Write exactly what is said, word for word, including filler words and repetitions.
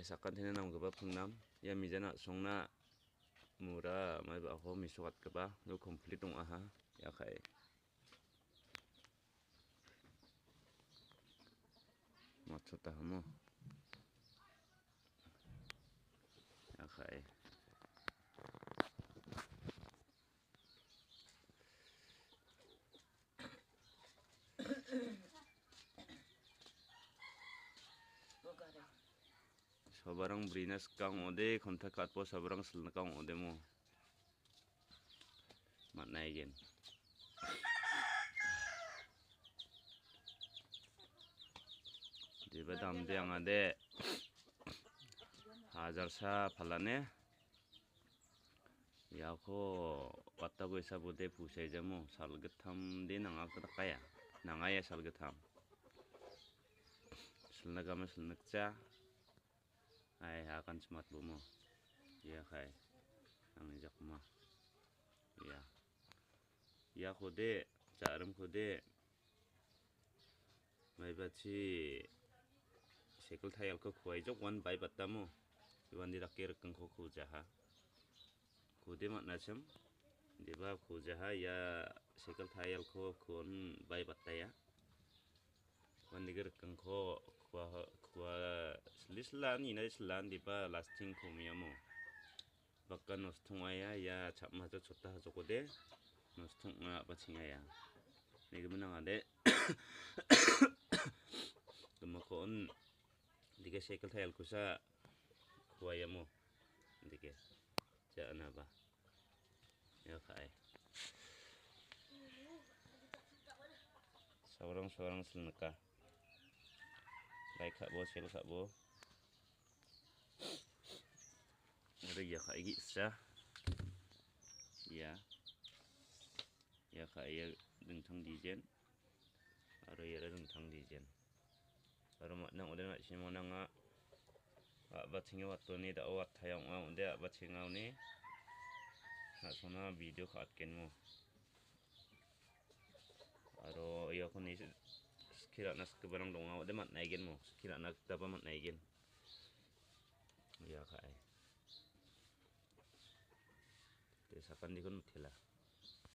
Sakantena namgipa pringnam. Ia mijana a·songna mura maiba ako mesokatgipa. Io complete ong·aha. Ia ka·e. Matchotahamo. Ia ka·e. Sabarang brina skang ong·ode, kontak katbo sabarang silnikang ong·odemo. Man·aigen. Diba damde angade. Hajarsa palane. Iako wattago isabode pusaijamo, salgittamde nangakdakaya. Nangaya salgittam. Silna game silnikja. Ai, hakan chimatbomo. Ia kai. Angni jakma. Ia. Iakode, ja·rimkode. Maibachi cycle tayalko kuaijok wan bai batamo. Iwandi dake rikingko kujaha. Kude man·achim. Deba kujaha ia cycle tayalko kuon bai bataya. Wandigi rikingko kua, kua sili silan, ina silan, deba lasting komiamo. Baka nostong ong·aia, ia chapmajo chota hajokode nostong ong·a, a·bachengaya. Negimin angade. Gimako on. Dike cycle tayalkosa kuaiamo. Dike. Ja·anaba. Ia ka·e. Sabarang sabarang silnika. Lai ka·bo, sel ka·bo. Aro ia ka·e ge·sa. Ia. Ia ka·e ia dingtang dijen. Aro iara dingtang dijen. Aro matna ode na·simon nanga. A·bachenga watoni da·o wattaya ong·a ode a·bachengaoni. Na·sona video ka·atgenmo. Aro iako ni skie ra·na sikgiparang donga ode man·aigenmo. Skie ra·na gitaba man·aigen. Ia ka·e. Te sakandikon mitela.